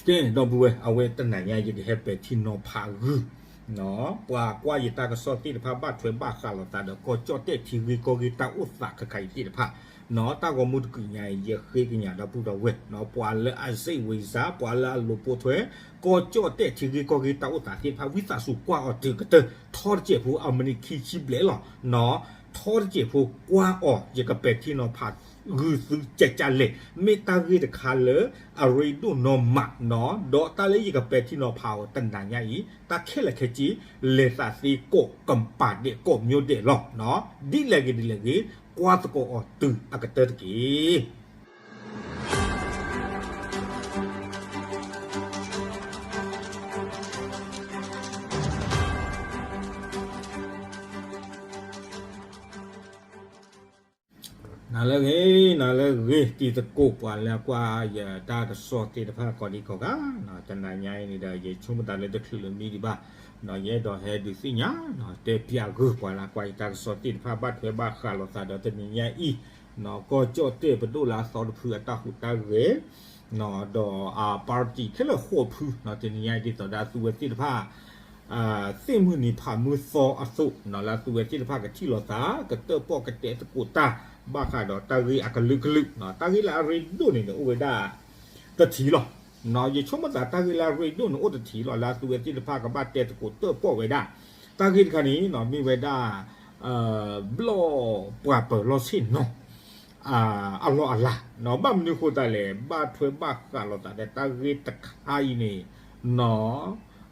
ကဲ ဒီပုၢ်ဝဲၢ် အဝဲတနၤညါ ယကဟဲပဲာ်ထံနီၤဖးဂုာ် ပှၤကွၢ်ယတၢ်ကစီၣ်သ့ၣ်တဖၣ် ဘၣ်ထွဲဘၣ်ဃးလိာ်သးဒီး ကီၢ်ကၠီၣ်တဲၣ်ထံဂ့ၢ်ကီၢ်ဂ့ၢ်တၢ်အိၣ်သးခဲခါအံၤသ့ၣ်တဖၣ်, တၢ်ဂီၤမူတကုးညါအံၤ ယဃ့ကညးဒီပုၢ်ဒီဝဲၢ် ပှၤလၢအစိတ်ဝင်စား ပှၤလၢအလိၤပိာ်ထွဲ ကီၢ်ကၠီၣ်တဲၣ်ထံဂ့ၢ်ကီၢ်ဂ့ၢ်တၢ်အိၣ်သးသ့ၣ်တဖၣ် ဝံသးစူၤကွၢ်အီၤတုၤကတၢၢ် ထီတစဲးဖိ အမံးနံးခံဆံဘျဲၣ်လီၤ. ထီတစဲးဖိကွၢ်အီၤ ယကပဲာ်ထံနီၤဖးဂုာ်သုကကလဲၣ်, မ့ၢ်တၢ်ဂ့ၢ်တခါလၢအရ့ဒိၣ်နီၢ်မးနီၤ, ဒီးတၢ်လၢယကပဲာ်ထံနီၤဖးအီၤတနၤညါအံၤ တၢ်ခဲလၢာ်ခဲဆ့ လဲၤသးသ့ကိးကပၤဒဲးကိးမံၤဒဲးလီၤ. ဒ်လဲၣ်ဂ့ၤဒ်လဲၣ်ဂ့ၤ ကွၢ်သကိးအီၤတုၤအကတၢၢ်တက့ၢ်. နၤလၢအဂ့ၤ နၤလၢအဂ့ၤ တံၤသကိးပှၤလၢအကွၢ်ယတၢ်ကစီၣ်သ့ၣ်တဖၣ် ကိးဒံကိးဂၤ, တနၤညါအံၤန့ၣ်ဒီး ယဆိကမိၣ်သးလၢတချုးလၢမံဒံးဘၣ်, ယအဲၣ်ဒိးဟဲဒုးသ့ၣ်ညါ တဲပၠးဂုာ်ပှၤလၢအကွၢ်ယတၢ်ကစီၣ်သ့ၣ်တဖၣ် ဘၣ်ထွဲဘၣ်ဃးလိာ်သးဒီးတနံၤညါအံၤ ကီၢ်ကၠီၣ်တဲၣ်ပဒိၣ်လၢအသီတဖုအတၢ်ဟူးတၢ်ဂဲၤ ဒီးအ party ခဲလၢာ်ဃိးဖု တနံၤညါအံၤဒ်သိးဒီးအသုဝဲသ့ၣ်တဖၣ် သ့ၣ်မုၢ်နံၤဖးမုၢ်သီအသိး လၢအသုဝဲသ့ၣ်တဖၣ်ကထံၣ်လိာ်သး ကတၢၣ်ပီၣ်ကတဲသကိးတၢ် ဘၣ်ဃးဒီးတၢ်ဂ့ၢ်အကလုာ်ကလုာ်, တၢ်ဂ့ၢ်လၢအရ့ဒိၣ်န့ၣ်ဒီးအိၣ်ဝဲဒၣ်တထံၣ်လီၤ. ယဆိကမိၣ်သးတၢ်ဂ့ၢ်လၢအရ့ဒိၣ်န့ၣ်အိၣ်တထံၣ်လီၤ လၢအသုဝဲသ့ၣ်တဖၣ်ကဘၣ်တဲသကိးတၢၣ်ပီၣ်ဝဲဒၣ်, တၢ်ဂ့ၢ်တခါန့ၣ် မ့ၢ်ဝဲဒၣ် ဘျီၣ်ပှၤပၢၤလီၢ်ဆ့ၣ်နီၤ အလီၢ်အလၤ, ဘၣ်မနုၤဃိသတးလဲၣ် ဘၣ်ထွဲဘၣ်ဃးလိာ်သးဒီးတၢ်ဂ့ၢ်တခါအံၤန့ၣ်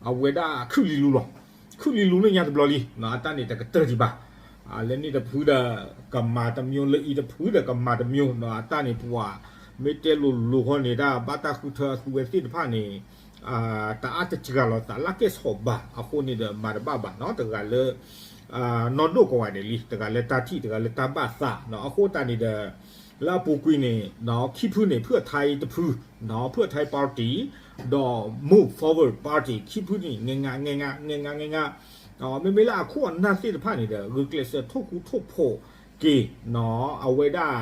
အဝဲဒၣ်ခုၣ်လံလူလီၤ. ခုၣ်လံလူလၢညါတဘျီလံ အတၢ်န့ၣ်တကတၢၢ်ဒံးဘၣ်, လၢန့ၣ်တဖုဒီးကမၤတမျိုး လၢအံၤတဖုဒီးကမၤတမျိုး အတၢ်န့ၣ်ပှၤ မ့ၢ်တဲလိၤလိၤဃီန့ၣ် တၢ်ဘၣ်တၢ်ဃုထၢအသုဝဲသ့ၣ်တဖၣ်န့ၣ် တအါတစှၤလိာ်သး လၢကဲၣ်ဆိးဘၣ် အဃိန့ၣ်ဒီးမၤတဘၣ်ဘၣ်နီၤ တဂၤလၢ နီၢ်ဒိၣ်ကိးဂၤဒဲးလံ တဂၤလၢတၢ်ထံၣ် တဂၤလၢတၢ်ဘၣ်သးနီၤ အဃိသတးန့ၣ်ဒီး လၢအပူၤကွံာ်န့ၣ် ခံဖုန့ၣ် ဖုၣ်အထါတဖု ဖုၣ်အထါ party ဒီး Move Forward Party ခံဖုန့ၣ် ငဲငါ ငဲငါ ငဲငါ ငဲငါ မ့မ့ၢ်လၢအခိၣ်အနၢ်သ့ၣ်တဖၣ်န့ၣ်ဒီး ဂုာ်ကျဲးစၢးထိၣ်ဃူထိၣ်ဖိးက့ၤ အဝဲဒၣ်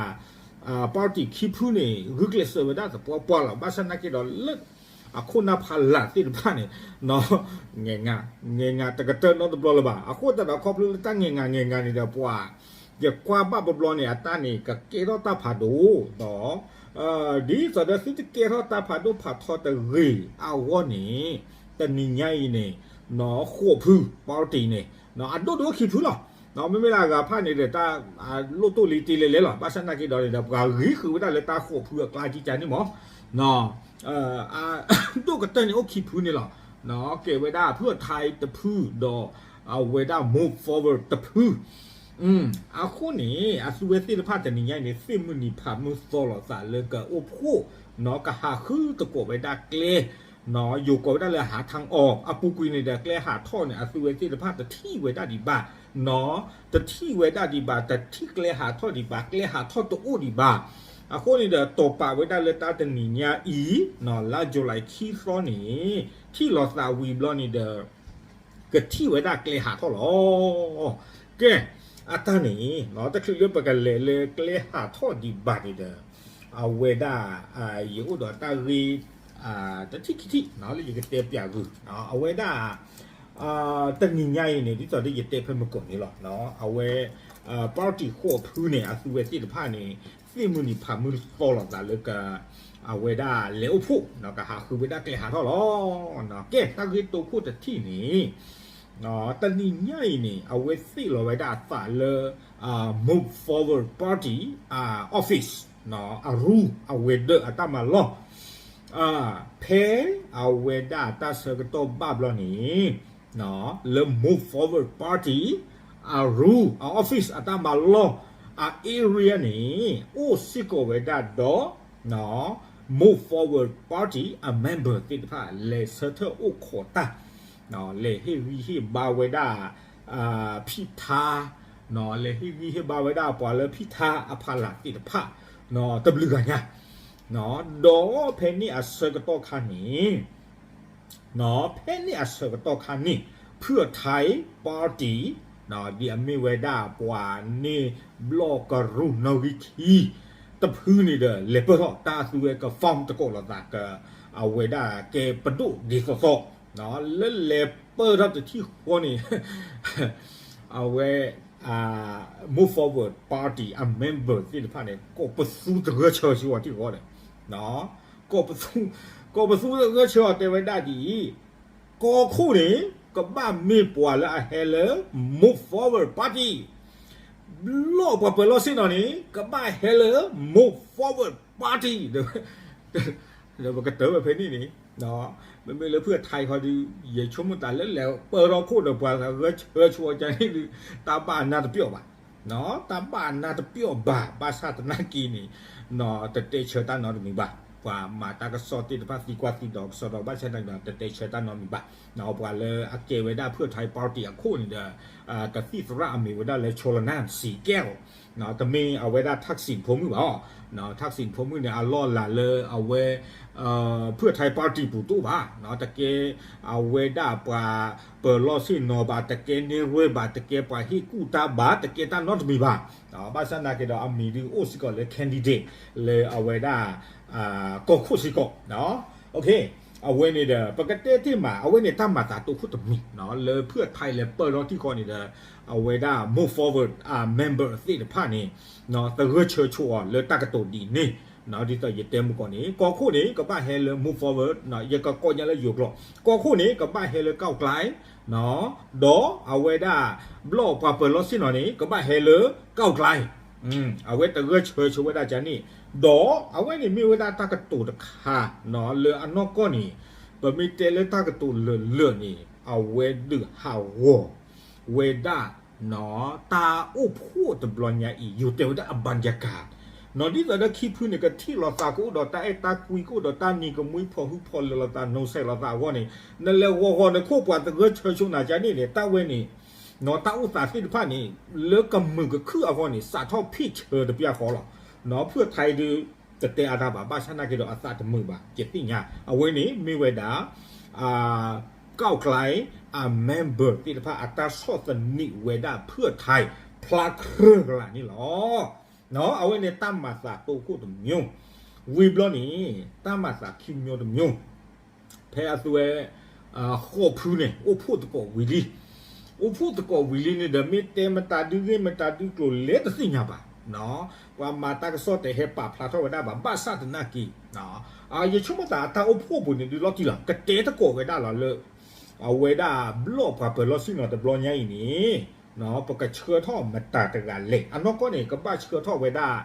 party ခံဖုန့ၣ် ဂုာ်ကျဲးစၢးဝဲဒၣ်သပှၢ်ပှၢ်လီၤ. ဘၣ်ဆၣ်နာ်က့ဒီးလၢ အခိၣ်နၢ်ဖးလၢ်သ့ၣ်တဖၣ်န့ၣ် ငဲငါ ငဲငါ တကတၢၢ်နီတဘျီလၢၤဘၣ်. အဃိသတးဒီးခီဖျိလၢတၢ်ငဲငါ ငဲငါန့ၣ်ဒီးပှၤ ယကွၢ်ဘၣ်ပဘျီန့ၣ် အတၢ်န့ၣ် ကကဲထီၣ်တၢ်ဖးဒိၣ်ဒီး ဒ်သိးဒီးသုတကဲထီၣ်တၢ်ဖးဒိၣ်ဖးထီတဂ့ၤအဂီၢ်န့ၣ် တနံၤညါအံၤန့ၣ် ဃိးဖု party န့ၣ် အဒိၣ်ဒိၣ်ခံဖုလီၤ. မ့မ့ၢ်လၢအဂၤဖၣ်န့ၣ်ဒီး တၢ်လိၣ်တိၢ်လံတ့လဲၤလဲၤလီၤ. ဘၣ်ဆၣ်နာ်က့ဒီးန့ၣ်ဒီး ပှၤဂံၤဃုာ်ဝဲဒၣ်လၢတၢ်ဃိးဖုအကျါကကန့ၣ်မး အဒိၣ်ကတၢၢ်န့ၣ်အိၣ်ခံဖုန့ၣ်လီၤ. ကဲဝဲဒၣ်ဖုၣ်အထါတဖုဒီး အဝဲဒၣ် Move Forward တဖု အဃိန့ၣ် အသုဝဲသ့ၣ်တဖၣ်တနံၤညါအံၤန့ၣ် သ့ၣ်မုၢ်နံၤဖးမုၢ်သီလိာ်သးလၢကအိၣ်ဖှိၣ် ကဟးဃုသကိးဝဲဒၣ်ကျဲ ယိၤကိးဝဲဒၣ်လၢ ဟးထီၣ်အီၤ အပူၤကွံာ်န့ၣ်ဒီး ကျဲဟးထီၣ်န့ၣ် အသုဝဲသ့ၣ်တဖၣ်တထံၣ်ဝဲဒၣ်ဒံးဘၣ် တထံၣ်ဝဲဒၣ်ဒံးဘၣ် တထံၣ်ကျဲဟးထီၣ်ဒံးဘၣ် ကျဲဟးထီၣ်တအိၣ်ဒံးဘၣ်. အဃိန့ၣ်ဒီး တိာ်ပာ်ဝဲဒၣ်လၢတၢ်တနံၤညါအံၤ လါ July ခံသီန့ၣ် ထံၣ်လိာ်သးဝံၤဘျီန့ၣ်ဒီး ကထံၣ်ဝဲဒၣ်ကျဲဟးထီၣ်လီၤ. ကဲ အတၢ်န့ၣ် တချုးလၢပကလဲၤလၢကျဲဟးထီၣ်ဒံးဘၣ်န့ၣ်ဒီး အဝဲဒၣ် ယအိၣ်ဒီးတၢ်ဂ့ၢ် တထံၣ်ခံထံၣ် လၢယကတဲပၠးဂုာ် အဝဲဒၣ် တနံၤညါအံၤန့ၣ် ဒ်သိးဒီးယတဲဖဲမုၢ်ကီၢ်န့ၣ်လီၤ. အဝဲ party ဃိးဖုန့ၣ် အသုဝဲသ့ၣ်တဖၣ်န့ၣ် သ့ၣ်မုၢ်နံၤဖးမုၢ်သီလိာ်သးလၢက အဝဲဒၣ်လဲၤအိၣ်ဖှိၣ် ကဟးဃုဝဲဒၣ်ကျဲဟးထီၣ်လီၤ. ကဲ တၢ်ဂ့ၢ်တိခိၣ်တထံၣ်န့ၣ် တနံၤညါအံၤန့ၣ် အဝဲသ့ၣ်လီၤဝဲဒၣ်အသးလၢ Move Forward Party office အရူ အဝဲၤဒၢးအတၢ်မၤလီၢ် ဖဲအဝဲဒၣ်တၢ်ဆၢကတီၢ်ဘၣ်ဘျီန့ၣ် လၢ Move Forward Party အရူ အ office အတၢ်မၤလီၢ် အ area န့ၣ် အိၣ်စ့ၢ်ကီးဝဲဒၣ်ဒီး Move Forward Party အ member သ့ၣ်တဖၣ် လဲၤဆၢထၢၣ်အိၣ်ခိးတၢ် လဲၤဟ့ၣ်ဂံၢ်ဟ့ၣ်ဘါဝဲဒၣ် ဖံးထါ လဲၤဟ့ၣ်ဂံၢ်ဟ့ၣ်ဘါဝဲဒၣ်ပှၤလၢဖံးထါအဖီလာ်သ့ၣ်တဖၣ် တဘျုးဂၤညါ ဒီးဖဲန့ၣ်အဆၢကတီၢ်ခါန့ၣ် ဖဲန့ၣ်အဆၢကတီၢ်ခါန့ၣ် ဖုၣ်အထါ party ဒ်အမ့ၢ်ဝဲဒၣ်ပှၤန့ၢ်ဘျီၣ်ကရူၢ်နီၣ်ဂံၢ်ခံ တဖုန့ၣ်ဒီး လဲၤပၢၢ်ထီၣ်တၢ်အသုဝဲက form သကိးလိာ်သးက အဝဲဒၣ်ကဲပဒိၣ်ဒ်သိးသိး လၢလဲၤပၢၢ်ထီၣ်တထံၣ်ဃီန့ၣ် အဝဲ Move Forward Party အ member သ့ၣ်တဖၣ်န့ၣ် ကီၢ်ပသူတဂၢၢ်ဆၢဆူအီၤထံၣ်ဃီဒီး ကီၢ်ပသူ ကီၢ်ပသူတဂၢၢ်ဆၢအီၤတဲဝဲဒၣ်ဒ်အံၤ ကီၢ်ခိၣ်န့ၣ် ကဘၣ်မ့ၢ်ပှၤလၢအဟဲလၢ Move Forward Party ဘျီၣ်ပှၤပၢၤလီၢ်ဆ့ၣ်နီၤန့ၣ် ကဘၣ်ဟဲလၢ Move Forward Party ဒီးပကတၢၢ်ဝဲဖဲန့ၣ်န့ၣ် မ့မ့ၢ်လၢဖုၣ်ထါခီဒီး ယဆိကမိၣ်တၢ်လၢလဲၤပၢၢ်ထီၣ်ခိၣ်ဒီးပှၤဂၢၢ်ဆၢဆူအီၤကန့ၣ်ဒီး တၢ်ဘၣ်နၢ်တပျီၣ်ဘၣ် တၢ်ဘၣ်နၢ်တပျီၣ်ဘၣ် ဘၣ်ဆၣ်သနာ်က့န့ၣ် တတဲဆၢတၢ်နီတမံၤဘၣ်. ပှၤမၤတၢ်ကစီၣ်သ့ၣ်တဖၣ်သံကွၢ်သံဒိးကစီဒီး ဘၣ်ဆၣ်သနာ်က့ဒီး တတဲဆၢတၢ်နီတမံၤဘၣ်. ပှၤလၢအကဲဝဲဒၣ်ဖုၣ်ထါ party အခိၣ်န့ၣ်ဒီး ကသံၣ်သရၣ်အမံၤဝဲဒၣ်လၢ ချိုလနၢ် စံကဲၣ် တမ့ၢ်အဝဲဒၣ် ထၣ်စံၣ်ဖိမုၣ်ဘၣ်. ထၣ်စံၣ်ဖိမုၣ်န့ၣ် အလီၢ်လၤလၢအဝဲ ဖုၣ်ထါ party ပူၤတအိၣ်ဘၣ်. တကဲအဝဲဒၣ်ပှၤပၢၤလီၢ်ဆ့ၣ်နီၤဘၣ်, တကဲန့ၢ်ရွဲၣ်ဘၣ်, တကဲပှၤဟ့ၣ်ကူၣ်တၢ်ဘၣ်, တကဲတၢ်နီတမံၤဘၣ်. ဘၣ်ဆၣ်သနာ်က့ဒီး အမံၤဒုးအိၣ်စ့ၢ်ကီးလၢ candidate လၢအဝဲဒၣ် ကီၢ်ခိၣ်စ့ၢ်ကီး. အဝဲန့ၣ်ဒီး ပကတဲတ့ၢ်မး အဝဲန့ၣ်တၢ်မၤသးတိခိၣ်တမံၤ လၢဖုၣ်ထါလဲၤပၢၢ်ထီၣ်ထံၣ်ဃီန့ၣ်ဒီး အဝဲဒၣ် Move Forward member သ့ၣ်တဖၣ်န့ၣ် သဂၢၢ်ဆၢဆိအီၤလၢတၢ်ကတိၤဒ်န့ၣ် ဒ်သိးယတဲမုၢ်ကီၢ်န့ၣ် ကီၢ်ခိၣ်န့ၣ် ကဘၣ်ဟဲလၢ Move Forward ယကကိးညါလၢယိၤကျိာ် ကီၢ်ခိၣ်န့ၣ် ကဘၣ်ဟဲလၢ ကၣ်ကျဲ ဒီးအဝဲဒၣ် ဘျီၣ်ပှၤပၢၤလီၢ်ဆ့ၣ်နီၤန့ၣ် ကဘၣ်ဟဲလၢ ကၣ်ကျဲ အဝဲတဂၢၢ်ဆၢဆိဝဲဒၣ်ကန့ၣ် ဒီးအဝဲန့ၣ်မ့ၢ်ဝဲဒၣ်တၢ်ကတိၤတခါ လၢအနီၢ်ကီၢ်န့ၣ် ပမ့ၢ်တဲလၢတၢ်ကတိၤလၢာ်လၢာ်န့ၣ် အဝဲဒုးဟးဂီၤဝဲဒၣ် တၢ်အိၣ်ဖှိၣ်တဘျီညါအံၤ ယိၤတဲဝဲဒၣ်အဘၣ်ယကၤ ဒ်သိးဒီးခံဖုန့ၣ် ကထံၣ်လိာ်သးကအိၣ်ဒီးတၢ်အဲၣ်တၢ်ကွံ ကအိၣ်ဒီးတၢ်နံၤကမှံဖီၣ်ဟုဖီၣ်လၢာ်လိာ်သး နီၤစဲးလိာ်သးအဂီၢ်န့ၣ် နလဲၤဂီၤဂီၤနခိၣ်ပှၤသဂၢၢ်ဆၢဆိနၤကန့ၣ်န့ၣ် တၢ်ဝဲန့ၣ် တၢ်အိၣ်သးသ့ၣ်တဖၣ်န့ၣ် လၢကမုာ်ကခုၣ်အဂီၢ်န့ၣ် စးထီၣ်ဖံးဆၢတပျၢ်ဃီလီၤ. ဖုၣ်ထါဒုး တတဲအါတၢ်ဘၣ် ဘၣ်ဆၣ်သနာ်က့ဒီးအသးတမုာ်ဘၣ် ယသ့ၣ်ညါ အဝဲန့ၣ်မ့ၢ်ဝဲဒၣ် ကၣ်ကျဲ အ member သ့ၣ်တဖၣ် အတၢ်ဆီၣ်သနံးဝဲဒၣ်ဖုၣ်ထါ ဖျါကြၢးကလာ်န့ၣ်လီၤ. အဝဲန့ၣ်တၢ်မၤသးတိခိၣ်တမျိုး ဝံၤဘျီန့ၣ် တၢ်မၤသးခံမျိုးတမျိုး ဖဲအသုဝဲ ဃိးဖုန့ၣ် အိၣ်ဖှိၣ်သကိးဝံၤလံ အိၣ်ဖှိၣ်သကိးဝံၤလံန့ၣ်ဒီး မ့ၢ်တဲမတၤဒုဂ့ၢ်မတၤဒုကျိၤလဲၣ်တသ့ၣ်ညါဘၣ်. ပှၤမၤတၢ်ကစီၣ်တဟဲပာ်ဖျါထီၣ်ဝဲဒၣ်ဘၣ် ဘၣ်ဆၣ်သနာ်က့ ယဆိကမိၣ်သးအတၢ်အိၣ်ဖှိၣ်ပူၤန့ၣ် ဒုးလီၤတံၢ်လီၤ ကတဲသကိးဝဲဒၣ်လီၤလၢ အဝဲဒၣ်ဘျီၣ်ပှၤပၢၤလီၢ်ဆ့ၣ်နီၤတဘျီညါအံၤန့ၣ် ပကဆှၢထီၣ်မတၤတဂၤလဲၣ်. အနီၢ်ကီၢ်န့ၣ် ကဘၣ်ဆှၢထီၣ်ဝဲဒၣ်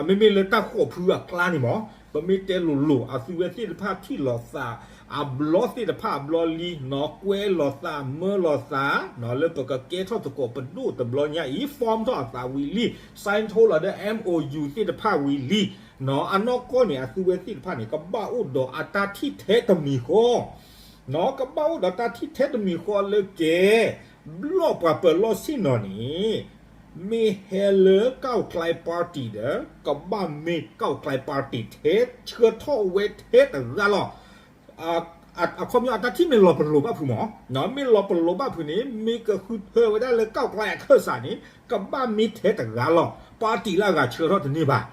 မ့မ့ၢ်လၢတၢ်ဃိးဖုအကျါန့ၣ်မး ပမ့ၢ်တဲလိၤလိၤ အသုဝဲသ့ၣ်တဖၣ်ထံၣ်လိာ်သး အဘျီသ့ၣ်တဖၣ်အဘျီလံ ကွဲလိာ်သး မၢလိာ်သး လၢပကကဲထီၣ်သကိးပဒိၣ်တဘျီညါအံၤ form ထီၣ်အသးဝံၤလံ sign ထိလီၤဒီး MOU သ့ၣ်တဖၣ်ဝံၤလံ အနီၢ်ကီၢ်န့ၣ် အသုဝဲသ့ၣ်တဖၣ်န့ၣ် ကဘၣ်အိၣ်ဒီးအတၢ်ထံၣ်ထဲတမံၤဃီ ကဘၣ်အိၣ်ဒီးတၢ်ထံၣ်ထဲတမံၤဃီလၢကဲ ဘျီၣ်ပှၤပၢၤလီၢ်ဆ့ၣ်နီၤန့ၣ် မ့ၢ်ဟဲလၢ ကၣ်ကျဲ party ဒီး ကဘၣ်မ့ၢ် ကၣ်ကျဲ party ထဲ ဆှၢထီၣ်ဝဲထဲတဂၤလီၤ. အခီပညီအတၢ်ထံၣ်မ့ၢ်လီၤပလိာ်ဘၣ်ဖုးမး, မ့ၢ်လီၤပလိာ်ဘၣ်ဖုးန့ၣ် မ့ၢ်ကဃုထၢဝဲဒၣ်လၢ ကၣ်ကျဲ အခၢၣ်စးန့ၣ် ကဘၣ်မ့ၢ်ထဲတဂၤလီၤ. party လၢအဂၤဆှၢထီၣ်တန့ၢ်ဘၣ်.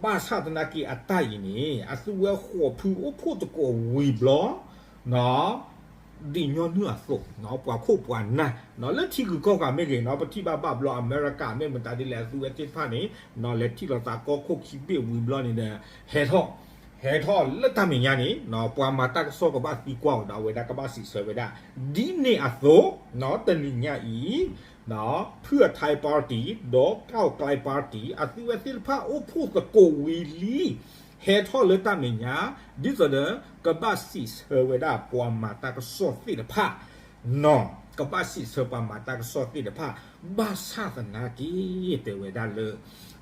ဘၣ်ဆၣ်သနာ်က့အတၢ်အံၤန့ၣ် အသုဝဲဃိးဖုအိၣ်ဖှိၣ်သကိးဝံၤဘျီ ဒ်ညီနုၢ်အသိး ပှၤခိၣ်ပှၤနၢ် လၢထံဂုၤကီၢ်ဂၤမ့ၢ်ဂ့ၤ ပထံၣ်ဘၣ်ဘၣ်ဘျီ အမဲရကၤမ့ၢ်မတၤဒ်လဲၣ် အသုဝဲသ့ၣ်တဖၣ်န့ၣ် လဲၤထံၣ်လိာ်သးကီၢ်ခိၣ်ခံဘ့ၣ်ဝံၤဘျီန့ၣ်ဒီး ဟဲထီၣ် ဟဲထီၣ်လၢတၢ်မဲာ်ညါန့ၣ် ပှၤမၤတၢ်ကစီၣ်ကဘၣ်သံကွၢ်အီၤဒီး အဝဲဒၣ်ကဘၣ်စံးဆၢဝဲဒၣ် ဒ်န့ၣ်အသိး တနံၤညါအံၤ ဖုၣ်အထါ party ဒီး ကၣ်ကျဲ party အသုဝဲသ့ၣ်တဖၣ်အိၣ်ဖှိၣ်သကိးဝံၤလံ ဟဲထီၣ်လၢတၢ်မဲာ်ညါ ဒ်သိးဒီး ကဘၣ်စံးဆၢဝဲဒၣ်ပှၤမၤတၢ်ကစီၣ်သ့ၣ်တဖၣ် ကဘၣ်စံးဆၢပှၤမၤတၢ်ကစီၣ်သ့ၣ်တဖၣ် ဘၣ်ဆၣ်သနာ်က့ တဲဝဲဒၣ်လၢ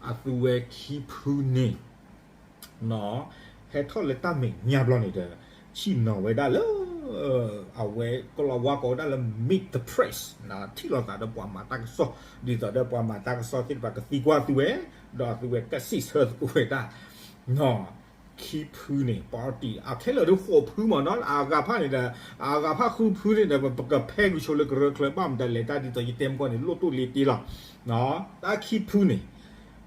အသုဝဲခံဖုန့ၣ် ဟဲထီၣ်လၢတၢ်မဲာ်ညါဘျီန့ၣ်ဒီး ဆ့ၣ်နီၤဝဲဒၣ်လၢ အဝဲကလီၤဝါကိးဝဲဒၣ်လၢ meet the press ထံၣ်လိာ်သးဒီးပှၤမၤတၢ်ကစီၣ် ဒ်သိးဒီးပှၤမၤတၢ်ကစီၣ်သ့ၣ်တဖၣ်ကသံကွၢ်အသုဝဲ ဒီးအသုဝဲကစံးဆၢသကိးဝဲဒၣ် ခံဖုန့ၣ် party အခဲလၢာ်ဒီးဃိးဖုမးနီၤ အဂၤဖၣ်န့ၣ်ဒီး အဂၤဖၣ်ဃုဖုန့ၣ်ဒီး ပကဖဲဂုာ်ဆိလၢကရၢချၢဘၣ်မတၤလဲၤတၢ်ဒ်သိးယတဲမကီၢ်န့ၣ် လိၣ်တိၢ်လ့တ့လီၤ. တၢ်ခံဖုန့ၣ်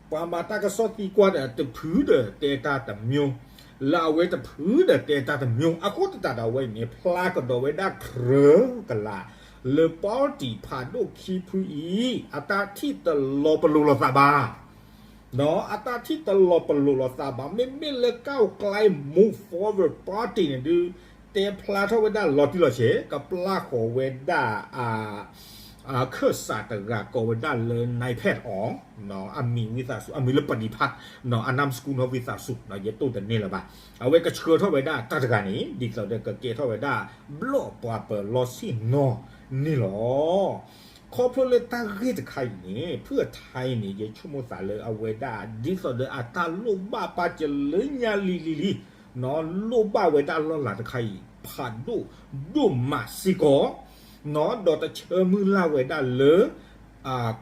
ပှၤမၤတၢ်ကစီၣ်သံကွၢ်ဒီးတဖုဒီးတဲတၢ်တမျိုး လၢအဝဲတဖုဒီးတဲတၢ်တမံၤ အဃိသတးဒီးအဝဲအံၤန့ၣ် ဖျါကဒီးဝဲဒၣ်ကြၢးကလာ် လၢ party ဖးဒိၣ်ခံဖုအံၤ အတၢ်ထံၣ်တလီၤပလိာ်လိာ်သးဘၣ် အတၢ်ထံၣ်တလီၤပလိာ်လိာ်သးဘၣ် မ့မ့ၢ်လၢ ก้าวไกล Move Forward Party န့ၣ်ဒုး တဲဖျါထီၣ်ဝဲဒၣ်လီၤတံၢ်လီၤဆဲး ကပျၢ်ဃီၤဝဲဒၣ် အခၢၣ်စးတဂၤကိးဝဲဒၣ်လၢ နၢ်ဖဲးအီ အမံၤဝံသးစူၤ အမံၤလၢ ပဒံဖး အနၢ်မစကူနီၣ်ဝံသးစူၤ ယတိၢ်တန့ၢ်လၢၤဘၣ်. အဝဲကဆှၢထီၣ်ဝဲဒၣ်တၢ်တဂၤန့ၣ် ဒ်သိးဒီးကကဲထီၣ်ဝဲဒၣ် ဘျီၣ်ပှၤပၢၤလီၢ်ဆ့ၣ်နီၤန့ၣ်လီၤ. ခီဖျိလၢတၢ်ဂ့ၢ်တခါအံၤန့ၣ် ဖုၣ်ထၢအံၤန့ၣ် ယဆိကမိၣ်သးလၢအဝဲဒၣ် ဒ်သိးဒီးအတၢ်လိၣ်ဘၣ်ပာ်စၢၤလၢညါလံၤလံၤလံၤ လိၣ်ဘၣ်ဝဲဒၣ်လီၢ်လၤတခါအံၤ ဖးဒိၣ်ဒိၣ်မးစ့ၢ်ကီး ဒီးတဆၢမုၢ်လၢ်ဝဲဒၣ်လၢ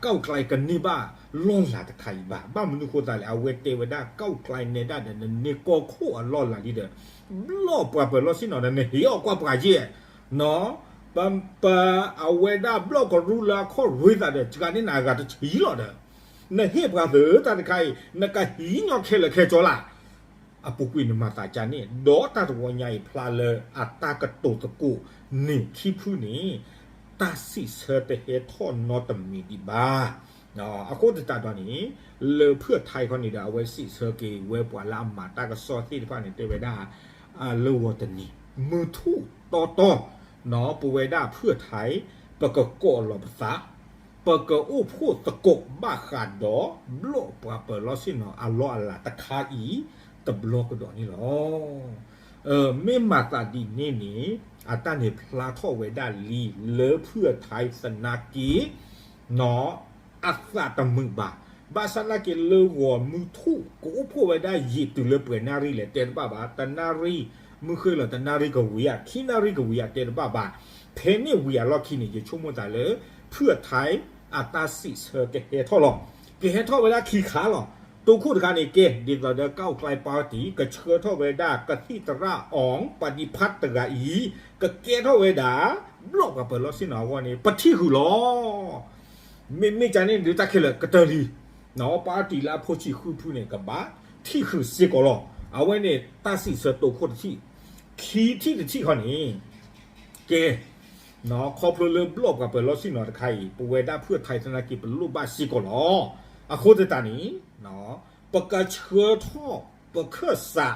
ก้าวไกล ကန့ၢ်ဘၣ်လီၢ်လၤတခါအံၤဘၣ်. ဘၣ်မနုၤဃိသတးလဲၣ် အဝဲတဲဝဲဒၣ် ก้าวไกล နဲဒၣ်ဒီးနန့ၢ်ကီၢ်ခိၣ်အလီၢ်လၤလံဒီး ဘျီၣ်ပှၤပၢၤလီၢ်ဆ့ၣ်နီၤဒီး နဟ့ၣ်အီၣ်ကွၢ်ပှၤယဲၢ် ပ ပ အဝဲဒၣ်ဘျီၣ်ကရူၢ်လၢအခီၣ်ရ့သးဒီး စှၤန့ၢ်နၤအဂၤတဆံလီၤဒီး နဟ့ၣ်ပှၤသုတၢ်တခါအံၤ နကဟံးညီခဲလၢာ်ခဲဆ့လၢ် အပူၤကွံာ်နမၤသးကါန့ၣ် ဒီးတၢ်တဝီညါအံၤဖျါလၢအတၢ်ကတိၤသကိးန့ၣ်ခံဖုန့ၣ် တၢ်စံးဆၢတဟဲထီၣ်နီတမံၤဒံးဘၣ်. အဃိသတးဒီးန့ၣ် လၢဖုၣ်ထၢခီန့ၣ်ဒီး အဝဲစံးဆၢက့ၤဝဲပှၤလၢအမၤတၢ်ကစီၣ်သ့ၣ်တဖၣ်န့ၣ် တဲဝဲဒၣ် လၢဂီၤတနံၤ မုၢ်ထူၣ်တီတီ ပဝဲဒၣ်ဖုၣ်ထၢ ပကကိးလီၤပသး ပကအိၣ်ဖှိၣ်သကိးဘၣ်ဃးဒီး ဘျီၣ်ပှၤပၢၤလီၢ်ဆ့ၣ်နီၤအလီၢ်အလၤတခါအံၤ တဘျီကဒီးန့ၣ်လီၤ. မ့ၢ်မၤသးဒ်န့ၣ်န့ၣ် အတၢ်န့ၣ်ဖျါထီၣ်ဝဲဒၣ်လံ လၢဖုၣ်ထၢသနာ်က့ အသးတမုာ်ဘၣ်. ဘၣ်ဆၣ်သနာ်က့လၢဂီၤမုၢ်ထူၣ် ကအိၣ်ဖှိၣ်ဝဲဒၣ်ယံာ်တုၤလၢပှဲၤနၣ်ရံၣ်လဲၣ် တဲတဘၣ်ဘၣ်. တနၣ်ရံၣ် မုၢ်ဃ့လီၤ တနၣ်ရံၣ်ကဝံၤဧါ ခံနၣ်ရံၣ်ကဝံၤဧါ တဲတဘၣ်ဘၣ်. ဖဲန့ၣ်ဝံၤအလီၢ်ခံန့ၣ် ယဆိကမိၣ်သးလၢ ဖုၣ်ထၢ အတၢ်စံးဆၢကဟဲထီၣ်လီၤ. ကဟဲထီၣ်ဝဲဒၣ်ခံခါလီၤ. တိခိၣ်တခါန့ၣ်ကဲ ဒ်သိးဒီး ก้าวไกล party ကဆှၢထီၣ်ဝဲဒၣ်ကသံၣ်သရၣ်အီၤ ပဒံဖးတဂၤအံၤ ကကဲထီၣ်ဝဲဒၣ် ဘျီၣ်ပှၤပၢၤလီၢ်ဆ့ၣ်နီၤအဂီၢ်န့ၣ် ပထံၣ်ဃုာ်လီၤ. မ့မ့ၢ်ကန့ၣ်ဒုးတၢ်ခဲလၢာ်ကတၢၢ်လံ party လၢအဖိဆံးဃုဖုန့ၣ် ကဘၣ်ထံၣ်ဃုာ်စ့ၢ်ကီးလီၤ. အဝဲန့ၣ်တၢ်စံးဆၢတိခိၣ်တထံၣ် ခံထံၣ်တထံၣ်ခီန့ၣ် ကဲ ခီဖျိလၢဘျီၣ်ပှၤပၢၤလီၢ်ဆ့ၣ်နီၤတခါအံၤ ပဝဲဒၣ်ဖုၣ်ထၢသနာ်က့ ပလိၣ်ဘၣ်စ့ၢ်ကီးလီၤ. အဃိသတးန့ၣ် ပကဆှၢထီၣ်ပခၢၣ်စး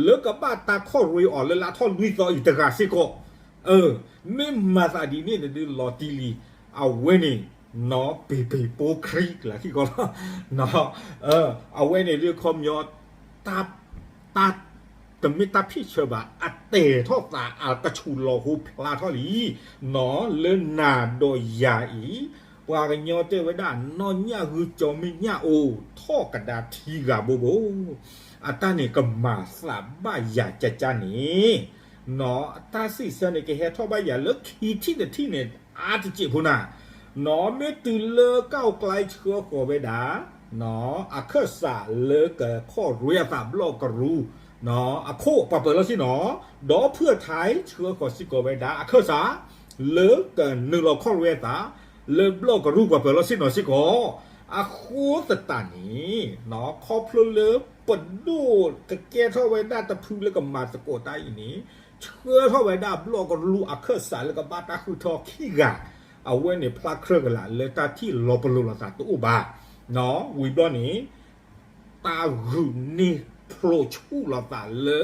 လၢကဘၣ်တၢ်ခီၣ်ရ့အီၤလၢလါထီၣ်လွံၢ်သီအံၤတဂၤစ့ၢ်ကီး မ့ၢ်မၤသးဒ်န့ၣ်န့ၣ်ဒုးလီၤတံၢ်လံ. အဝဲန့ၣ် ပ့ၤပ့ၤပိခရံာ်လၢခံကီၢ်လီၤ. အဝဲန့ၣ်ဒုးခီပညီ တၢ် တမ့ၢ်တၢ်ဖံးဆၢဘၣ် အတဲာ်ထီၣ်သး အကဆူးလီၤဟိဖျါထီၣ်လံ လၢနၤဒီးယၤအံၤ ပှၤကညီတဲဝဲဒၣ် နီၢ်ညၣ်ဂုၢ်ကၠီမ့ၢ်ညၣ်အိၣ် ထီၣ်ကဒါထံဂၤဘိဘိ အတၢ်န့ၣ်ကမၤသးဘၣ်ယၤကကန့ၣ် တၢ်စံးဆၢန့ၣ်ကဟဲထီၣ်ဘၣ်ယၤလၢခံထံၣ်တထံၣ်န့ၣ် အါတစဲးဖိနၤ မ့ၢ်တုၤလၢ ก้าวไกล ဆှၢဃီၤဝဲဒၣ် အခၢၣ်စးလၢကခီၣ်ရ့အသးဘျီၣ်ကရူၢ် အခိၣ်ပှၤပၢၤလီၢ်ဆ့ၣ်နီၤ ဒီးဖုၣ်ထၢဆှၢဃီၤစ့ၢ်ကီးဝဲဒၣ် အခၢၣ်စး လၢကနုာ်လီၤခီၣ်ရ့အသး လၢဘျီၣ်ကရူၢ်ပှၤပၢၤလီၢ်ဆ့ၣ်နီၤစ့ၢ်ကီး အဃိသတးန့ၣ် ခီဖျိလၢပဒိၣ်ကကဲထီၣ်ဝဲဒၣ်တဖုလၢကမၤသကိးတၢ်အံၤန့ၣ် ဆှၢထီၣ်ဝဲဒၣ်ဘျီၣ်ကရူၢ်အခၢၣ်စးလၢကဘၣ်တၢ်ဃုထၢခံဂၤ အဝဲန့ၣ်ဖျါကြၢးကလာ်လၢတၢ်ထံၣ်လီၤပလိာ်လိာ်သးတအိၣ်ဘၣ်. ဝံၤဘျီန့ၣ် တၢ်ဂုာ်န့ၢ်ဖျိးဆူၣ်လိာ်သးလၢ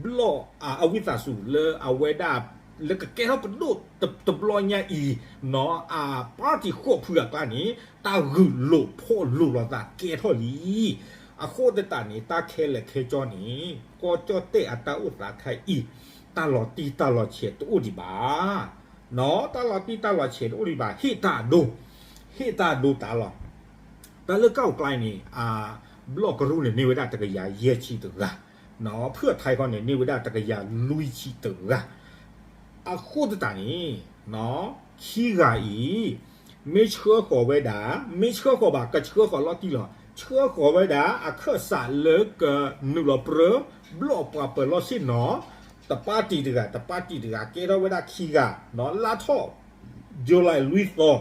ဘျီၣ်အဝံသးစူၤလၢအဝဲဒၣ် လၢကကဲထီၣ်ပဒိၣ်တဘျီညါအံၤ အ party ဃိးဖုအကျါန့ၣ် တၢ်ဂုာ်လိာ်ဖှိၣ်လိာ်လိာ်သးကဲထီၣ်လံ. အဃိသတးန့ၣ် တၢ်ခဲလၢာ်ခဲဆ့န့ၣ် ကီၢ်ကၠီၣ်တဲၣ်အတၢ်အိၣ်သးခါအံၤ တၢ်လီၤတံၢ်တၢ်လီၤဆဲးတအိၣ်ဒံးဘၣ်. တၢ်လီၤတံၢ်တၢ်လီၤဆဲးတအိၣ်ဒံးဘၣ် ဟ့ၣ်တၢ်အဒိ ဟ့ၣ်တၢ်အဒိတၢ်လီၤ. တၢ်လၢ ก้าวไกล န့ၣ် ဘျီၣ်ကရူၢ်န့ၣ် န့ၢ်ဝဲဒၣ်တကယၤယဲၢ်ဆံတဂၤ ဖုၣ်ထၢခီန့ၣ် န့ၢ်ဝဲဒၣ်တကယၤလွံၢ်ဆံတဂၤ အဃိသတးန့ၣ် ခံဂၤအံၤ မ့ၢ်ဆှၢဃီၤဝဲဒၣ် မ့ၢ်ဆှၢဃီၤဘၣ် ကဆှၢဃီၤလီၤတံၢ်လီၤ. ဆှၢဃီၤဝဲဒၣ်အခၢၣ်စးလၢကနုာ်လီၤပြၢ ဘျီၣ်ပှၤပၢၤလီၢ်ဆ့ၣ်နီၤ တပၣ်တံၢ်တဂၤ တပၣ်တံၢ်တဂၤ ကဲထီၣ်ဝဲဒၣ်ခံဂၤ လါထီၣ် July လွံၢ်သီ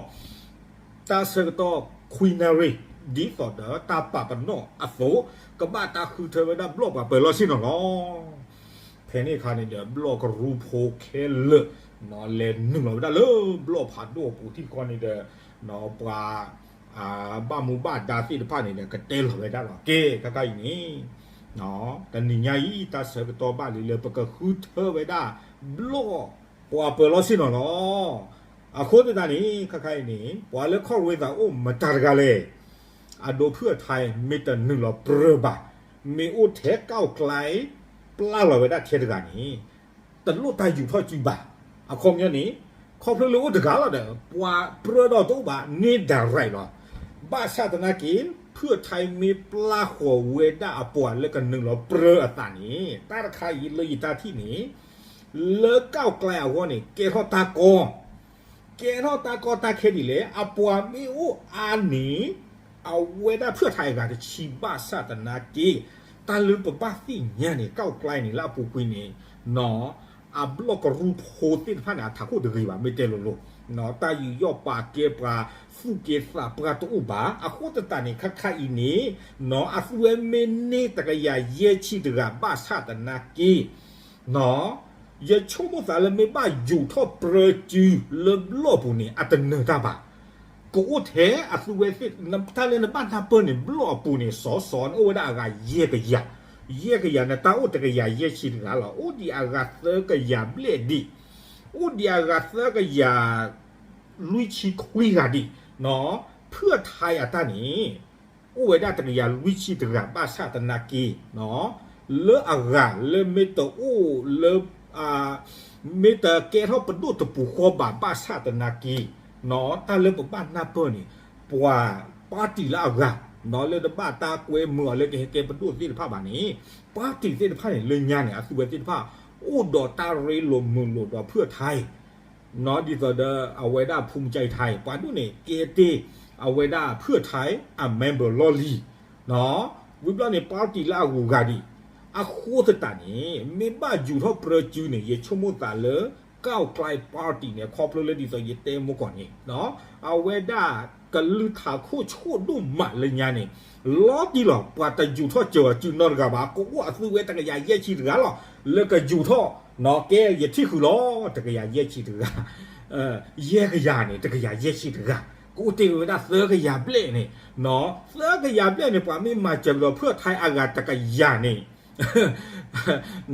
တၢ်ဆၢကတီၢ်ခွံနၣ်ရံၣ် ဒ်သိးဒီးတၢ်ပာ်ပနီၣ်အသိး ကဘၣ်တၢ်ဃုထၢဝဲဒၣ်ဘျီၣ်ပှၤပၢၤလီၢ်ဆ့ၣ်နီၤလီၤ. ဖဲန့ၣ်အခါန့ၣ်ဒီး ဘျီၣ်ကရူၢ်ဖိခဲလၢာ် လဲၤနုာ်လီၤဝဲဒၣ်လၢဘျီၣ်ဖးဒိၣ်အပူၤထံကီၢ်န့ၣ်ဒီး ပှၤ ဘၣ်မူဘၣ်ဒါသ့ၣ်တဖၣ်န့ၣ်ဒီး ကတဲလီၤဝဲဒၣ်လီၤ. ကဲ ခဲခါအံၤန့ၣ် တနံၤညါအံၤ တၢ်ဆၢကတီၢ်ဘၣ်လံလၢ ပကဃုထၢဝဲဒၣ် ဘျီၣ်ပှၤပၢၤလီၢ်ဆ့ၣ်နီၤလီၤ. အဃိသတးန့ၣ် ခဲခါအံၤန့ၣ် ပှၤလၢခီၣ်ရ့သးအိၣ်မတၤတဂၤလဲၣ်. အဒိ ဖုၣ်ထါ မ့ၢ်တနုာ်လီၤပြၢဘၣ်, မ့ၢ်အိၣ်ထဲ ကၣ်ကျဲ ပျၢ်လီၤဝဲဒၣ်ထဲတဂၤန့ၣ် တလိၣ်တၢ်ယူးထီၣ်စုဘၣ်. အခီပညီန့ၣ် ခီဖျိလၢအိၣ်တဂၤလီၤဒီး ပှၤပြၢဒီးတအိၣ်ဘၣ်န့ၣ် direct လီၤ. ဘၣ်ဆၣ်သနာ်က့ ဖုၣ်ထါ မ့ၢ်ပျၢ်ဃီၤဝဲဒၣ်အပှၤလၢကနုာ်လီၤပြၢအသးန့ၣ် တၢ်တခါအံၤလၢယတၢ်ထံၣ်န့ၣ် လၢကၣ်ကျဲအဂီၢ်န့ၣ် ကဲထီၣ်တၢ်ကီ ကဲထီၣ်တၢ်ကီတၢ်ခဲဒ်လဲၣ်, အပှၤမ့ၢ်အိၣ်အါန့ၣ် အဝဲဒၣ်ဖုၣ်ထါအဂၤတဆံးဘၣ်ဆၣ်သနာ်က့ တၢ်လၢပဘၣ်သ့ၣ်ညါန့ၣ် ကၣ်ကျဲန့ၣ် လၢအပူၤကွံာ်န့ၣ် အဘျီၣ်ကရူၢ်ဖိသ့ၣ်တဖၣ်န့ၣ် အထးခိၣ်တဂ့ၤဘၣ် မ့ၢ်တဲလိၤလိၤ, တၢ်ယူးယီၣ်ပာ်ကဲပှၤ သူၣ်က့သးပှၢ်တအိၣ်ဘၣ်. အဃိသတးန့ၣ် ခဲခါအံၤန့ၣ် အသုဝဲမ့ၢ်န့ၢ်တကယၤယဲၢ်ဆံတဂၤဘၣ်ဆၣ်သနာ်က့ ယဆိကမိၣ်သးလၢမ့ၢ်ဘၣ်ယူးထီၣ်ပြၢစုလၢဘျီၣ်ပူၤန့ၣ် အတနၢၤတၢ်ဘၣ်. ကအိၣ်ထဲအသုဝဲသ့ၣ် တၢ်လၢနဘၣ်နၢ်ပၢၢ်န့ၣ် ဘျီၣ်အပူၤန့ၣ် စီၤစီၤန့ၣ်အိၣ်ဝဲဒၣ်အဂၤယဲၢ်ကယၤ, ယဲၢ်ကယၤန့ၣ် တၢ်အိၣ်တကယၤယဲၢ်ဆံတဂၤလီၤ. အိၣ်ဒံးအဂၤသၢကယၤဘျဲၣ်ဒံး, အိၣ်ဒံးအဂၤသၢကယၤ လွံၢ်ဆံခွံဂၤဒံး, ဖုၣ်ထါအတၢ်န့ၣ် အိၣ်ဝဲဒၣ်တကယၤလွံၢ်ဆံတဂၤဘၣ်ဆၣ်သနာ်က့ လၢအဂၤလၢမ့ၢ်တအိၣ်လၢ မ့ၢ်တကဲထီၣ်ပဒိၣ်တပူၤဃီဘၣ်ဘၣ်ဆၣ်သနာ်က့ တၢ်လၢပဘၣ်နၢ်ပၢၢ်န့ၣ် ပှၤ party လၢအဂၤ လၢတဘၣ်တၢ်ကွဲမုာ်အီၤလၢကဟဲကဲပဒိၣ်သ့ၣ်တဖၣ်ဘၣ်န့ၣ် party သ့ၣ်တဖၣ်န့ၣ် လၢညါန့ၣ် အသုဝဲသ့ၣ်တဖၣ် အိၣ်ဒီးတၢ်ရ့လိာ်မုာ်လိာ်ဒီးဖုၣ်ထါ ဒ်သိးဒီးအဝဲဒၣ် ဖူမကၠံထါ ပှၤဒိၣ်န့ၣ် ကဲတ့ၢ် အဝဲဒၣ်ဖုၣ်ထါ အ member လီၢ်လံၤ, ဝံၤဘျီန့ၣ် party လၢအဂုၤအဂၤဒံး, အဃိသတးန့ၣ် မ့ၢ်ဘၣ်ယူးထီၣ်ပြၢစုန့ၣ် ယဆိကမိၣ်သးလၢ ကၣ်ကျဲ party န့ၣ် ခီဖျိလၢဒ်သိးယတဲမိၢ်ကီၢ်န့ၣ် အဝဲဒၣ်ကလုၢ်ထးခိၣ်ဆိၣ်ဒိၣ်မးလၢညါန့ၣ် လီၤတံၢ်လီၤ ပှၤတယူးထီၣ်စၢၤအီၤစုနီတဂၤဘၣ်, ကအိၣ်အသုဝဲတကယၤယဲၢ်ဆံတဂၤလီၤ, လၢကယူးထီၣ် ကဲယထံၣ်ဃုာ်လီၤ တကယၤယဲၢ်ဆံတဂၤ ယဲၢ်ကယၤန့ၣ် တကယၤယဲၢ်ဆံတဂၤ, ကအိၣ်တ့ၢ်ဝဲဒၣ်သၢကယၤဘျဲၣ်န့ၣ်, သၢကယၤဘျဲၣ်န့ၣ် ပှၤမ့ၢ်မၤစၢၤကဒီးဖုၣ်ထါအဂၤတကယၤန့ၣ်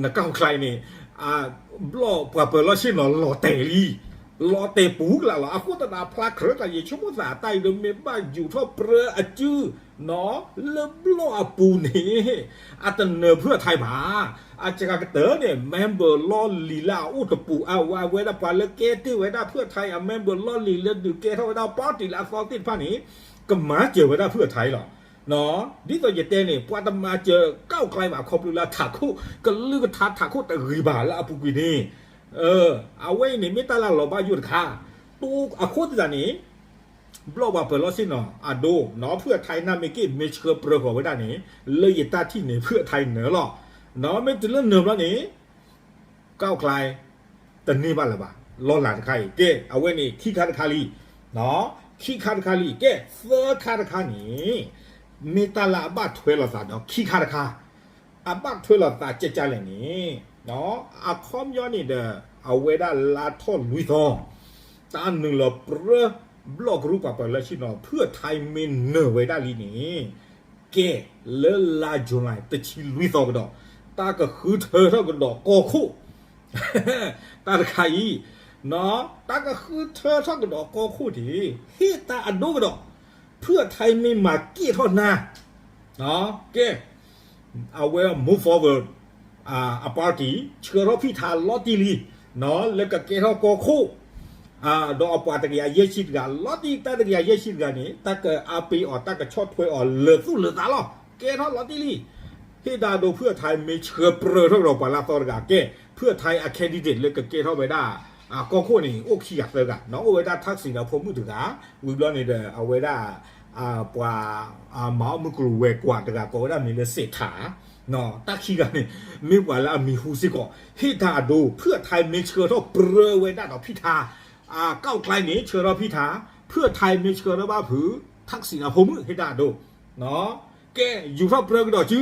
နကၣ်ကျဲန့ၣ် ဘျီၣ်ပှၤပၢၤလီၢ်ဆ့ၣ်နီၤလီၤတဲာ်လံ, လီၤတဲာ်ပူၤကလာ်လီၤ. အဃိသတးဖျါခြၢၣ်တၢ် ယဆိကမိၣ်သးတၢ်အံၤဒီး မ့ၢ်ဘၣ်ယူးထီၣ်ပြၢအစု လၢဘျီၣ်အပူၤန့ၣ် အတနၢၤဖုၣ်ထါဘၣ်. အစှၤကတၢၢ်န့ၣ် member လီၢ်လံၤလၢအအိၣ်တပူၤ အဝဲဒၣ်ပှၤလၢကဲတ့ၢ်ဝဲဒၣ်ဖုၣ်ထါအ member လီၢ်လံၤလၢဒုးကဲထီၣ်ဝဲဒၣ် party လၢအသီသ့ၣ်တဖၣ်န့ၣ် ကမၤစၢၤဝဲဒၣ်ဖုၣ်ထါလီၤ. ဒ်သိးယတဲန့ၣ် ပှၤတမၤစၢၤကၣ်ကျဲဘၣ် ခီဖျိလၢထးခိၣ် ကလုၢ်ကထါထးခိၣ်တဂ့ၤဘၣ်လၢအပူၤကွံာ်န့ၣ်, အဝဲအံၤန့ၣ် မ့ၢ်တၢ်လၢလီၤဘၣ်ယိၣ်တခါ, အဃိသတးန့ၣ် ဘျီၣ်ပှၤပၢၤလီၢ်ဆ့ၣ်နီၤ အဒိ ဖုၣ်ထါနၢ်မ့ၢ်က့ၣ် မ့ၢ်ဆှၢပြၢဃီၤဝဲဒၣ်န့ၣ် လၢယတၢ်ထံၣ်န့ၣ် ဖုၣ်ထါနၢၤလီၤ. မ့ၢ်တုၤလၢနၢၤဘျီန့ၣ် ကၣ်ကျဲ တန့ၢ်ဘၣ်လၢၤဘၣ် လီၢ်လၤတခါအံၤ. ကဲ အဝဲန့ၣ် ခံခါတခါလံ, ခံခါတခါလံ. ကဲ သၢခါတခါန့ၣ် မ့ၢ်တၢ်လၢအဘၣ်ထွဲလိာ်သးဒီးခံခါတခါ အဘၣ်ထွဲလိာ်သးကဲကၢ်လဲၣ်န့ၣ် အခီပညီန့ၣ်ဒီး အဝဲဒၣ်လါထီၣ်လွံၢ်သီ တၢ်နုာ်လီၤပြၢ ဘျီၣ်ကရူၢ်ပှၤပၢၤလီၢ်ဆ့ၣ်နီၤ ဖုၣ်ထါမ့ၢ်နၢၤဝဲဒၣ်လံန့ၣ် ကဲလၢလါ July တဆံလွံၢ်သီကဒီး တၢ်ကဃုထၢထီၣ်ကဒီးကီၢ်ခိၣ် တၢ်တခါအံၤ တၢ်ကဃုထၢထီၣ်ကဒီးကီၢ်ခိၣ်န့ၣ် ဟ့ၣ်တၢ်အဒိကဒီး ဖုၣ်ထါမ့ၢ်မၤက့ၣ်ထီၣ်နၤ ကဲ အဝဲ move forward အ party ဆှၢထီၣ်ဖုၣ်ထါလီၤတံၢ်လံ လၢကကဲထီၣ်ကီၢ်ခိၣ် ဒီးအပှၤတကယၤယဲၢ်ဆံတဂၤ လီၤတံၢ်တၢ်တကယၤယဲၢ်ဆံတဂၤန့ၣ် တၢ်ကအါပ့ၤအီၤ တၢ်ကဆီၣ်ထွဲအီၤလၢာ်သူၣ်လၢာ်သးလီၤ. ကဲထီၣ်လီၤတံၢ်လံ ဟ့ၣ်တၢ်အဒိ ဖုၣ်ထါမ့ၢ်ဆှၢပြၢထီၣ်ကဒီးပှၤလၢအသီတဂၤ ကဲ ဖုၣ်ထါအ candidate လၢကကဲထီၣ်ဝဲဒၣ် ကီၢ်ခိၣ်န့ၣ် အိၣ်ခံဂၤသၢဂၤ အိၣ်ဝဲဒၣ် ထၢၣ်စံၣ်ဒီးဖိမုၣ်တဂၤ ဝံၤဘျီန့ၣ်ဒီး အဝဲဒၣ် ပှၤ မၤအီၣ်မုၢ်ကျိၤဝဲၤကွာ်တဂၤ ကိးဝဲဒၣ်မံၤလၢစ့းထး တၢ်ခံဂၤန့ၣ် မ့ၢ်ပှၤလၢအမံၤဟူစ့ၢ်ကီး ဟ့ၣ်တၢ်အဒိ ဖုၣ်ထါမ့ၢ်ဆှၢထီၣ်ပြၢဝဲဒၣ်ဒီးဖုၣ်ထါ ကီၢ်ကျဲန့ၣ် ဆှၢထီၣ်ဖုၣ်ထါ ဖုၣ်ထါမ့ၢ်ဆှၢထီၣ်ဘၣ်ဖုး ထၢၣ်စံၣ်ဒီးဖိမုၣ် ဟ့ၣ်တၢ်အဒိ ကဲ ယူၤထီၣ်ပြၢက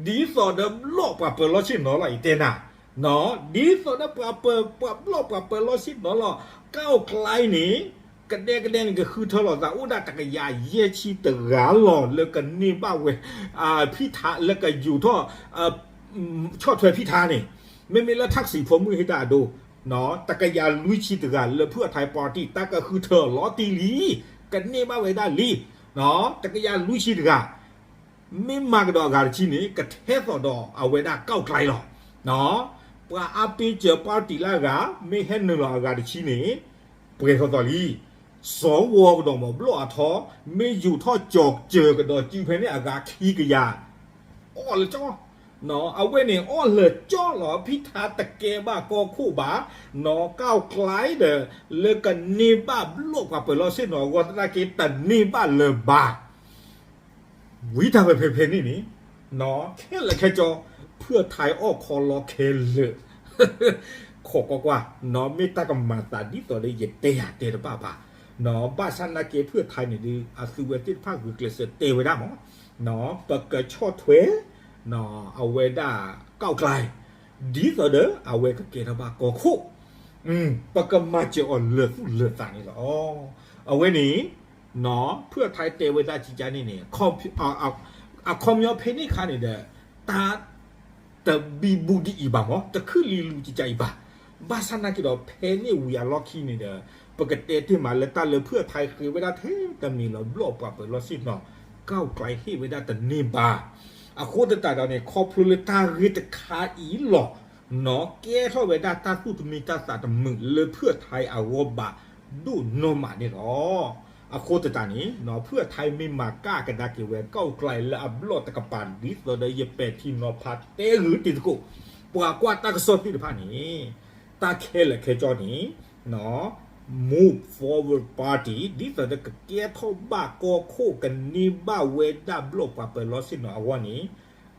ဒီးစု ဒ်သိးဒီးဘျီၣ်ပှၤပၢၤလီၢ်ဆ့ၣ်နီၤလီၤ ယတဲနၤ, ဒ်သိးဒီးပှၤပၢၤ ပှၤဘျီၣ်ပှၤပၢၤလီၢ်ဆ့ၣ်နီၤလီၤ ကၣ်ကျဲန့ၣ် ကဒဲကဒဲန့ၣ် ကဃုထၢလိာ်သး အိၣ်ဒၣ်တကယၤယဲၢ်ဆံတဂၤလီၤ လၢကန့ၢ်ဘၣ်ဝဲ ဖံထါ လၢကယူၤထီၣ် ဆီၣ်ထွဲဖံထါန့ၣ် မ့မ့ၢ်လၢထၣ်စံးဖိမုၣ်ဟ့ၣ်တၢ်အဒိ တကယၤလွံၢ်ဆံတဂၤ လၢဖုၣ်အထါ party တၢ်ကဃုထၢလီၤတံၢ်လံ, ကန့ၢ်ဘၣ်ဝဲဒၣ်လံ, တကယၤလွံၢ်ဆံတဂၤ မ့ၢ်မၤကဒီးအဂၤတဆံန့ၣ် ကထဲသိးဒီးအဝဲဒၣ်ကၣ်ကျဲလီၤ. ပှၤအါပ့ၤစၢၤ party လၢအဂၤ မ့ၢ်ဟဲနုာ်လီၤအဂၤတဆံန့ၣ် ပှဲၤထီၣ်သီလံ. စီၤဝီၤကဒီးမ့ၢ်ဘျီၣ်အထီ မ့ၢ်ယူၤထီၣ်ကၠီၤစၢၤကဒီးစုဖဲန့ၣ်အဂၤခံကယၤ အီၣ်လၢကၠီ အဝဲန့ၣ်အီၣ်လၢကၠီလီၤ ဖံထါတကဲဘၣ်ကီၢ်ခိၣ်ဘၣ်, ကၣ်ကျဲဒီး လၢကန့ၢ်ဘၣ်ဘျီၣ်ပှၤပၢၤလီၢ်ဆ့ၣ်နီၤအဂီၢ်သနာ်က့တန့ၢ်ဘၣ်လၢၤဘၣ် ဝံၤတၢ်ဝဲဖဲဖဲန့ၣ်န့ၣ် ခဲလၢာ်ခဲဆ့ ဖုၣ်ထါအီၣ်ခီလီခဲလၢာ် ခိးကွၢ်ကွၢ် မ့ၢ်တၢ်ကမၤသးဒ်သိးဒီးယတဲယၤတဲတဘၣ်ဘၣ်. ဘၣ်ဆၣ်သနာ်က့ဖုၣ်ထါန့ၣ်ဒီး အသုဝဲသ့ၣ်တဖၣ်ဂုာ်ကျဲးစၢးတဲဝဲဒၣ်မး ပကဆီၣ်ထွဲ အဝဲဒၣ်ကၣ်ကျဲ ဒ်သိးဒီးအဝဲကကဲထီၣ်ဘၣ်ကီၢ်ခိၣ် ပကမၤစၢၤအီၤလၢာ်သူၣ်လၢာ်သးန့ၣ်လီၤ. အဝဲန့ၣ် ဖုၣ်ထါတဲဝဲဒၣ်ကကါန့ၣ်န့ၣ် အခီပညီဖဲန့ၣ်အခါန့ၣ်ဒီး တၢ်တဘံဘူဒ်အံၤဘၣ်မး တခုၣ်လံလူကကါအံၤဘၣ်. ဘၣ်ဆၣ်သနာ်က့ဒီး ဖဲန့ၣ်ဝံၤအလီၢ်ခံန့ၣ်ဒီး ပကတဲတ့ၢ်မးလၢတၢ်လၢဖုၣ်ထါဃ့ဝဲဒၣ်ထဲတမံၤလီၤ ဘျီၣ်ပှၤပၢၤလီၢ်ဆ့ၣ်နီၤ ကၣ်ကျဲဟ့ၣ်ဝဲဒၣ်တန့ၢ်ဘၣ်. အဃိသတးဒီးန့ၣ် ခီဖျိလၢတၢ်ဂ့ၢ်တခါအံၤလီၤ နီၢ်ကဲထီၣ်ဝဲဒၣ်တၢ်သူၣ်တမံတၢ်သးတမုာ်လၢဖုၣ်ထါအဂီၢ်ဘၣ်ဒိၣ်နီၢ်မးန့ၣ်လီၤ. အဃိသတးန့ၣ် ဖုၣ်ထါမ့ၢ်မၤကၣ်ကဒါက့ၤဝဲကၣ်ကျဲလၢအဘျီၣ်တကပၤ ဒ်သိးဒီးယပဲာ်ထံနီၤဖးတဲဂုာ်တံၤသကိး ပှၤကွၢ်တၢ်ကစီၣ်သ့ၣ်တဖၣ်န့ၣ် တၢ်ခဲလၢာ်ခဲဆ့န့ၣ် Move Forward Party ဒ်သိးဒီးကကဲထီၣ်ဘၣ်ကီၢ်ခိၣ် ကန့ၢ်ဘၣ်ဝဲဒၣ်ဘျီၣ်ပှၤပၢၤလီၢ်ဆ့ၣ်နီၤအဂီၢ်န့ၣ်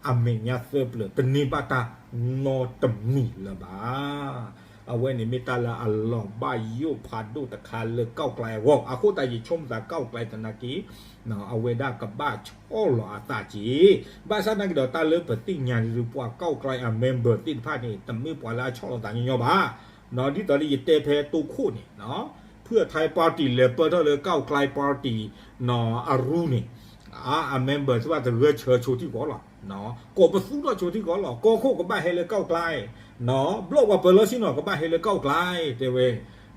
အမဲာ်ညါသၢပျၢၤ တန့ၢ်ဘၣ်တၢ်နီတမံၤလၢၤဘၣ်. အဝဲန့ၣ်မ့ၢ်တၢ်လၢအလီၤဘၣ်ယိၣ်ဖးဒိၣ်တခါလၢကၣ်ကျဲအဂီၢ် အဃိသတးယဆိကမိၣ်သးကၣ်ကျဲသနာ်က့ အဝဲဒၣ်ကဘၣ်ဆီၣ်လီၤအသးက့ၤ ဘၣ်ဆၣ်သနာ်က့ဒီး တၢ်လၢပသ့ၣ်ညါန့ၣ်ဒီး ပှၤကၣ်ကျဲအ member သ့ၣ်တဖၣ်န့ၣ် တမ့ၢ်ပှၤလၢအဆီၣ်လီၤသးညီညီဘၣ်. ဒ်သိးလၢယတဲဖဲတိခိၣ်န့ၣ် ဖုၣ်ထါ party လဲၤပၢၢ်ထီၣ်လၢကၣ်ကျဲ party အရူန့ၣ် အ member သ့ၣ်တဖၣ်တဂၢၢ်ဆၢဆိထံကီၢ်လီၤ. ကိးပသူထီၣ်ဆိထံကီၢ်လီၤ ကီၢ်ခိၣ်ကဘၣ်ဟဲလၢကၣ်ကျဲ ဘျီၣ်ပှၤပၢၤလီၢ်ဆ့ၣ်နီၤကဘၣ်ဟဲလၢကၣ်ကျဲ တဲဝဲ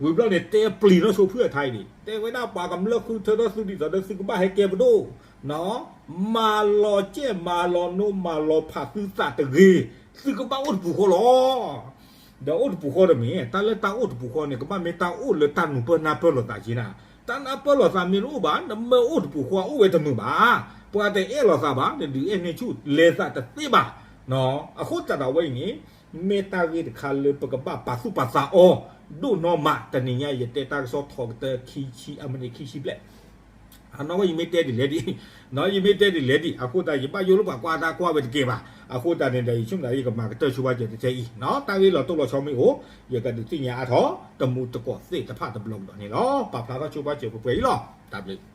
ဝံၤဘျီန့ၣ် တဲပျံၤထီၣ်ဆိဖုၣ်ထါအံၤန့ၣ် တဲဝဲဒၣ်ပှၤကမျၢၢ်ဃုထၢထီၣ်သုဒ်သိးဒီးသုကဘၣ်ဟဲကဲပဒိၣ် မၤလီၤစဲၣ်မၤလီၤနိမၤလီၤဖးသုသးတဂ့ၤ သုကဘၣ်အိၣ်တပူၤဃီလီၤ. ဒီးအိၣ်တပူၤဃီတမ့ၢ် တၢ်လၢတၢ်အိၣ်တပူၤဃီန့ၣ် ကဘၣ်မ့ၢ်တၢ်အိၣ်လၢတၢ်နူၤပၢၢ်နၢ်ပၢၢ်လိာ်သးက့နၤ, တၢ်နၢ်ပၢၢ်လိာ်သးမ့ၢ်တအိၣ်ဘၣ် နမ့ၢ်အိၣ်တပူၤဃီအိၣ်ဝဲတမုာ်ဘၣ်. ပှၤတအဲၣ်လိာ်သးဘၣ် နဒုးအဲၣ်န့ၢ်ဆူၣ်လဲၤသးတသ့ဘၣ်. အဃိသတးဒီးအဝဲအံၤန့ၣ် မ့ၢ်တၢ်ဂ့ၢ်တခါလၢပကဘၣ်ပာ်သူၣ်ပာ်သးအီၤ ဒိၣ်နီၢ်မး တနံၤညါယတဲတၢ်ကစီၣ်ထီကတၢၢ်ခံဆံအမံးနံးခံဆံဘျဲၣ် အနီၢ်ဝဲယမ့ၢ်တဲဒ်လဲၣ်ဒ်, ယမ့ၢ်တဲဒ်လဲၣ်ဒ် အဃိသတး ယဘၣ်ယိၣ်လၢပှၤကွၢ်တၢ်ကွၢ်ဝဲတက့ၢ်ဘၣ်. အဃိသတးန့ၣ်ဒီး ယဆိကမိၣ်သးယကမၤကတၢၢ်ဆိပာ်စၢၤတထဲအံၤ, တၢ်ဂ့ၢ်လီၤတိၢ်လီၤဆီမ့ၢ်အိၣ် ယကဒုးသ့ၣ်ညါအါထီၣ် တမူတကိးသ့ၣ်တဖၣ်တဘျီကဒီးန့ၣ်လီၤ. ပာ်ဖျါထီၣ်ဆိပာ်စၢၤပှဲၤပှဲၤအံၤလီၤ. တၢ်ဘျုး